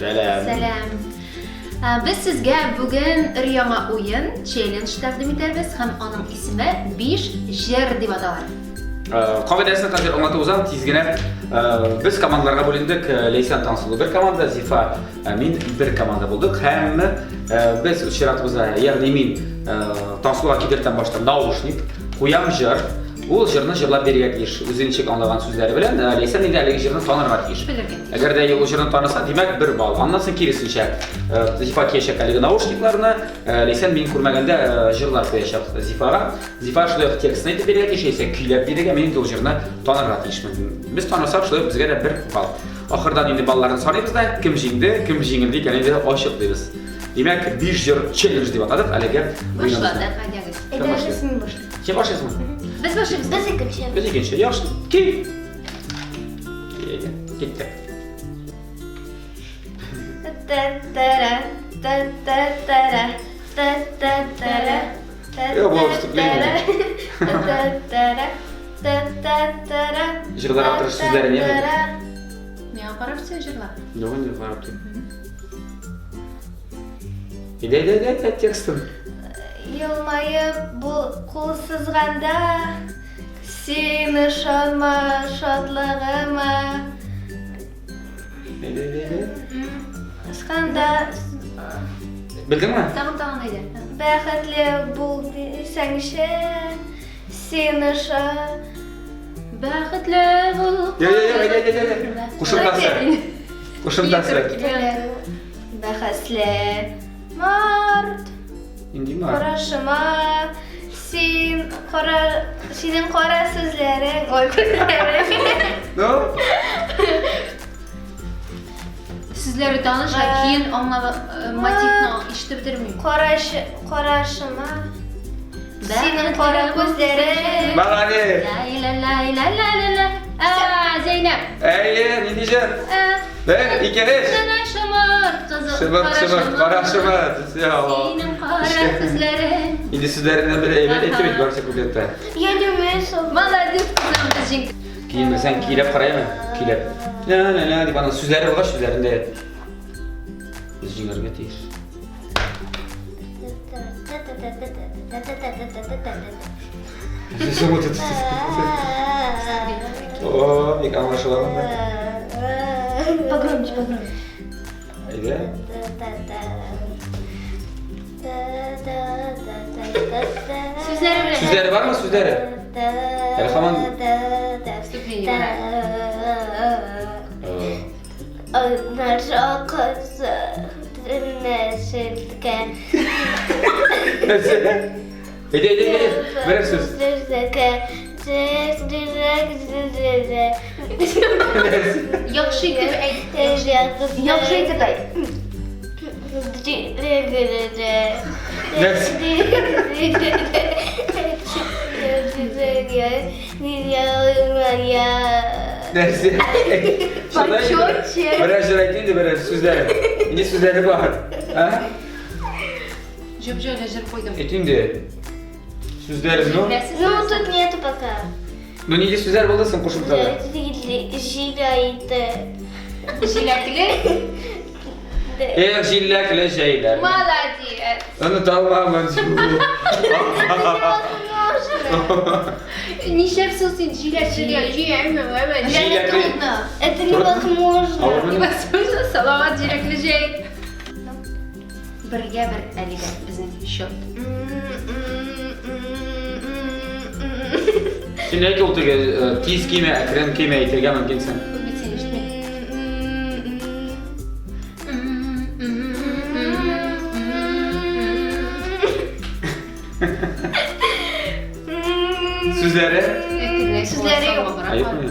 Сәлам. Сәлам. Без сезгә бүген өр-яңа уен, челлендж тәкъдим итәбез һәм аның исеме 5 җыр дип атала. Кагыйдәсен хәзер аңлатып узам тиз генә. Без командаларга бүлендек. Ләйсән Таңсылу бер команда, Зифа мин бер команда булдык. Һәм без үз чиратыбызда, ягъни мин Таңсылуга кидертәм башта наушник, куям җыр. Ул җырны җырлап бирергә тиеш. Үзе ничек аңлаган сүзләре белән Ләйсән инде әлеге җырны танырга тиеш. Белергә тиеш. Әгәр дә ул җырны таныса, димәк, бер балл. Аннан соң киресенчә, Зифа киячәк әлеге наушникларны, Ләйсән мин күрмәгәндә җырлар куячак Зифага. Зифа шулай ук текстын әйтеп бирергә тиеш, яисә көйләп бирергә, мин инде ул җырны танырга тиешмен. Без танысак, шулай ук безгә дә бер балл. Ахырдан инде балларны саныйбыз да, кем җиңде, кем җиңелде икәнен инде ачыклыйбыз. Димәк, 5 җыр челлендж дип атадык әлеге уеныбызны. Башладык, әйдәгез. Кем башлый? Әйдәгез, мин башлыйм. Син башлыйсыңмы? Без башлыйбыз. Без икенче. Без икенче. Яхшы. Ки. Әйдә, киттек. Та-та-ра, та-та-та-ра, та-та-та-ра, Йо, бу вступление. та-та-та-ра, та-та-та-ра, Җырлар авторы сүзләре не та-та-ра. Миңа карап син җырла. Юк, инде карап тор. Әйдә, әйдә, әйдә, әйдә, текстын. Елмаеп бу кул сызганда, син ышанма шатлыгыма. Әйдә, әйдә, әйдә. Ышканда Белдеңме? Тагын тагын әйдә. Бәхетле бул дисәңче, син ышан. Бәхетле бул. Йо, йо, йо, әйдә, әйдә, әйдә. Кушымтасы. Кушымтасы. Бәхәсле март. Нинди март? Карашыма син кара синең кара сүзләрең, ой, күзләрең. Ну? Сүзләре таныш, ә көен аңлап мотивны ишетеп бетермим. Караш карашыма синең кара күзләрең. Молодец. Ла-ла-ла-ла-ла-ла. А, Зәйнәп. Әйе, нинди җыр? Бер, ике, өч. Шымырт, кызыл. Шымырт, шымырт, кара шымырт. Синең кара күзләрең. Инде сүзләреннән бер әйбәт әйтте бит барысы куплетта. Я не умею соло. Молодец, кызым, без җиңдек. Көен белсәң, көйләп караймы? Көйләп. Ля-ля-ля дип аның сүзләре булгач, сүзләрен дә без җиңәргә тиеш. О, бик аңлашыла монда. Погромче, погромче. Әйдә. Сүзләре белән. Сүзләре бармы, сүзләре? Әле һаман Вступление. Әйдә, әйдә, әйдә. Берәр сүз. Яхшы итеп әйт. Яхшы итеп әйт. Нәрсә? Нәрсә? Почетче. Берәр җыр әйт инде, берәр сүзләре. Нинди сүзләре бар? А? Җөп-җайлы җыр куйдым. Әйт инде. Сүзләре, ну. Ну, тут нету пока. Ну, нинди сүзләр булды соң кушымтада? Җиләйте. Җиләкле. Эх, җиләкле җәйләр. Молодец. Оныта алмамын. Нишләп соң син җиләкле җәйме? Җиләкле. Трудно. Это невозможно. Авырмы? Невозможно, Салават җиләкле җәй. Бергә бер әлегә безнең счет. Син әйт ул теге тиз кимә, әкрен кимә әйтергә мөмкинсең. Ул бит син ишетми. Сүзләре? Сүзләре юк. Әйтми.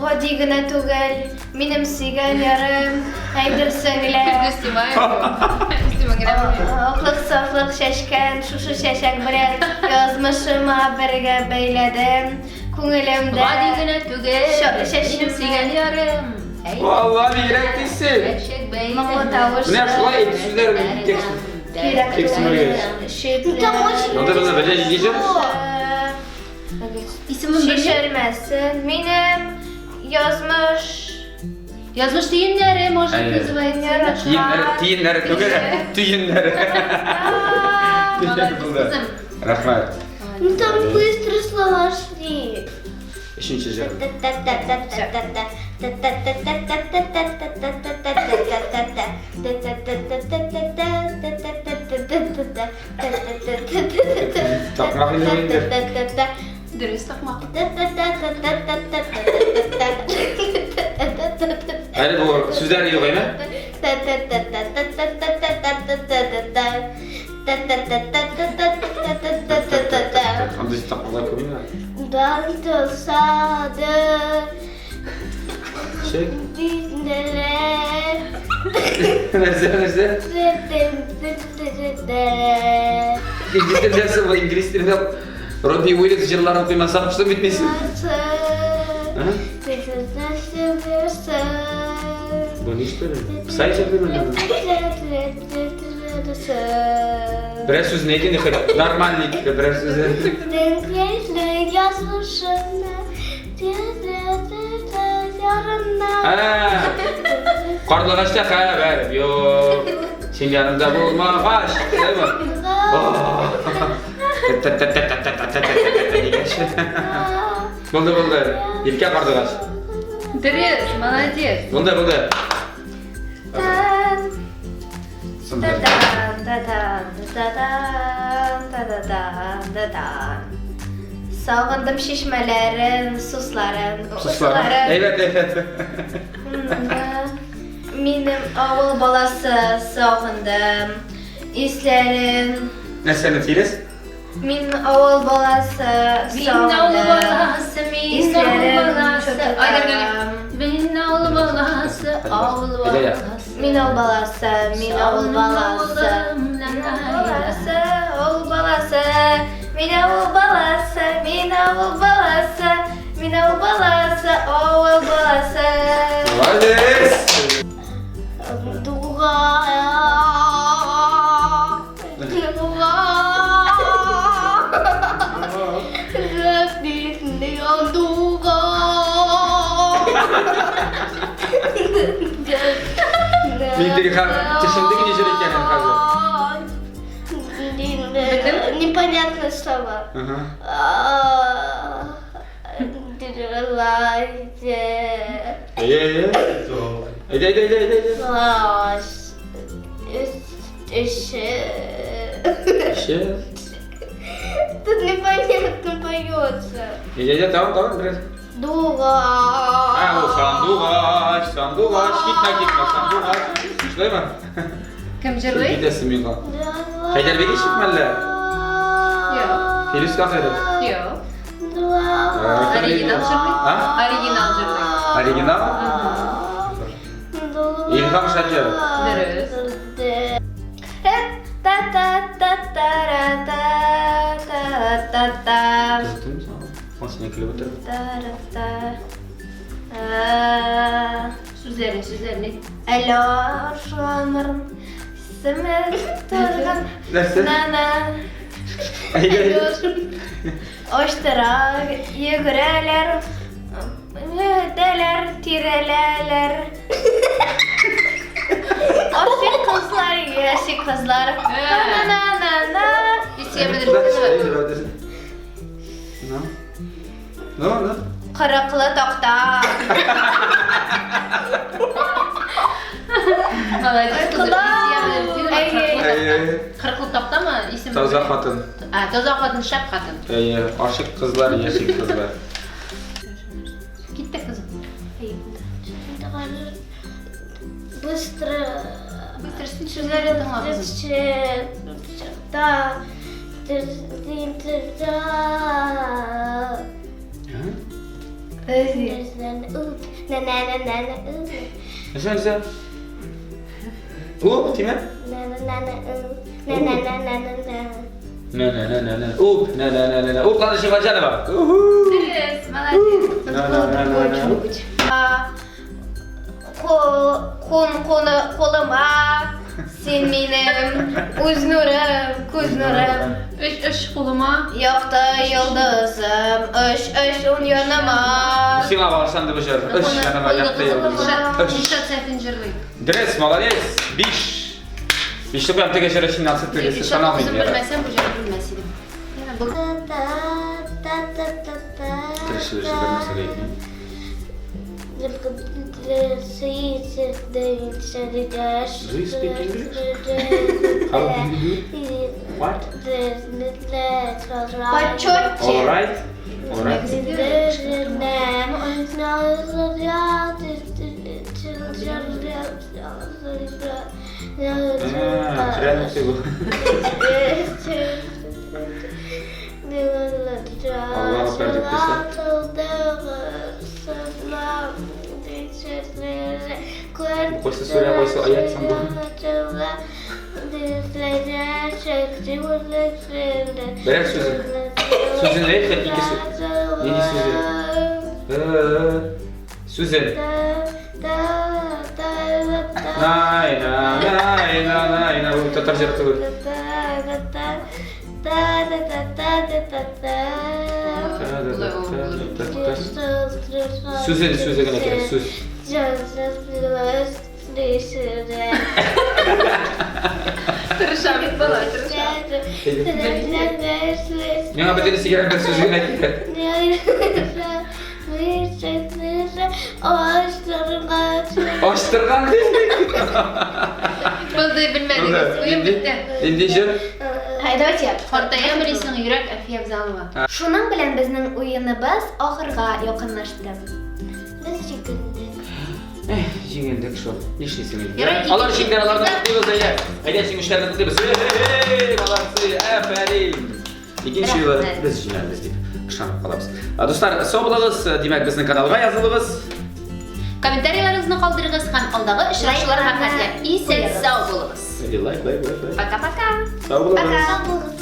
Гади генә түгел, минем сөйгән ярым, әйтерсең лә. Аклык сафлык чәчкән шушы чәчәк белән язмышыма бергә бәйләдем. Күңелемдә Гади генә түгел, Чәчем сөйгән ярым. Валла, бигрәк тизсең. Чәчәк бәйләдем. Моңлы тавышы. Менә шулай әйтте сүзләрен текст. Кирәк Текстын түгел. белгәч. Шикле. Монда безне белә нинди җыр? Исемен белмим. Шешермәсен минем язмыш. Язмыш төеннәре, может, Әйе. называется. Тиеннәре, тиеннәре түгел, төеннәре. Молодец, Булды. кызым. Рәхмәт. Ну там быстро слова шли. Өченче җыр. Такмак инде инде. Дөрес такмак. Әле бу сүзләре юк, әйме? Андый такмаклар күп инде. Дан тосады Чек. Dinleler. Нәрсә, нәрсә? Инглиз телендә бу инглиз телендә Робби Уильямс җырларын куймасаң, что битмисең. А? Бу ни что ли? Писай җырлыймы әллә? Берәр сүз әйт инде хоть нормальный итеп берәр сүз. Ә, Карлыгачта хәбәр юк. Син янымда булмагач, шулаймы? Булды, булды. Иркә карлыгач. Дөрес, молодец. Булды, булды. Сагындым чишмәләрен, сусларын, Сусларын. Әйбәт, әйбәт. Минем авыл баласы сагындым. Исләрен. Нәрсәне тирес? Мин авыл баласы Мин авыл сагындым. баласы, мин авыл Исләрен баласы. Айдар Галиев. Мин авыл баласы, авыл баласы. Мин авыл баласы, мин авыл баласы. Мин авыл баласы, авыл баласы. Мин авыл баласы, мин авыл баласы. Мин авыл баласы, авыл баласы. Молодец! Дуга. Дуга. Дуга. Мин теге төшендек ни җыр икәнен хәзер. Непонятно слова. Ага. Әйе, әйе. Әйдә, әйдә, әйдә, әйдә. Эше. Тут непонятно поется. Әйдә, әйдә, тагын, тагын бераз. Дуга. А, ул сандугач, сандугач, китмә, китмә, сандугач. Шулаймы? Кем җырлый? Китәсең миңа. Хәйдәр Бигешев мәллә? Юк. Филүс Каһиров. Юк. Оригинал җырлый. А? Оригинал җырлый. Оригинал? Илһам Шакиров. Дөрес. Та-та-та-та-та-та-та-та. Кызыктымы сиңа? Ул сине көлеп утыра. Та-ра-та. Сүзләрен, сүзләрен. Әллә шамырым сімер торган Нәрсә? нана Әйдә, әйдә. Оштыра йөгерәләр, өтәләр, тирәләләр. Ашык кызлар, яши кызлар. На-на-на-на. Илсөя Бәдретдинова. Ну? Ну, ну. Кырыклы такта. Молодец, кызым. Илсөя Бәдретдинова. Әйе. Әйе. Кырыклы тактамы исеме? Таза хатын. А, таза хатын, шәп хатын. Әйе, ашык кызлар, яши кызлар. Киттек, кызым. Быстро. Быстро сүзләрен тыңла, кызым. Да. Да. А? Нәрсә, нәрсә? Уп, тимә? На на на на на. Уп, на на на на на. Уп, Ландыш Шифаҗанова. Уху. Дөрес, молодец. На на на на на. Кун куны кулыма, син минем үз нурым, күз нурым. Өч өч кулыма. Якты йолдызым, өч өч ун яныма. Сиңа багышланды бу җыр. Өч яныма якты йолдызым. Өч. Илшат Сәфин җырлый. Дөрес, молодец. Биш. Бишле куям теге җыр өчен ансы тегесе Илшат саналмый. үзем белмәсәм, бу җырны белмәс идем. Яна бу Керешү өчен бер нәрсә дә әйтмим. Do you speak English? How do you do? What? Почетче. All right. All right. А, реально все было. Аллаһу Акбар дип куйса. Кайсы сүрә, кайсы аят соң бу? Берәр сүзен. Сүзен әйт, хәт ике сүз. Нинди сүзе? Сүзен. Най, на, най, на, най, на. Бу татар җыры түгел. Сүзен, сүзе генә кирәк, сүз. Тырыша бит бала, тырыша. Миңа бөтенесе кирәк, бер сүзе генә кирәк. Ачтырган Булды, белмәдегез. Уен бетте. Нинди җыр? Давайте я. Картаям рисың йөрәк Әлфия Авзалова. Шуның белән безнең уеныбыз ахырга якынлашты. Без җиңелдек. Эх, җиңелдек шул. Нишлисең инде? Ярай, Алар икенче җиңделәр, аларны уенда- котлыйбыз, әйдә. Әйдә, җиңүчеләрне котлыйбыз. Эй, молодцы, афәрин. Икенче юлы Рәхмәт. без җиңәрбез дип ышанып калабыз. А, Дуслар, сау булыгыз. Димәк, безнең каналга язылыгыз. Комментарийларыгызны калдырыгыз һәм алдагы очрашуларга Лайкларны хәтле исән куегыз. сау булыгыз. Лайк, лайк, лайк, лайк. Пока-пока. Сау булыгыз. Пока.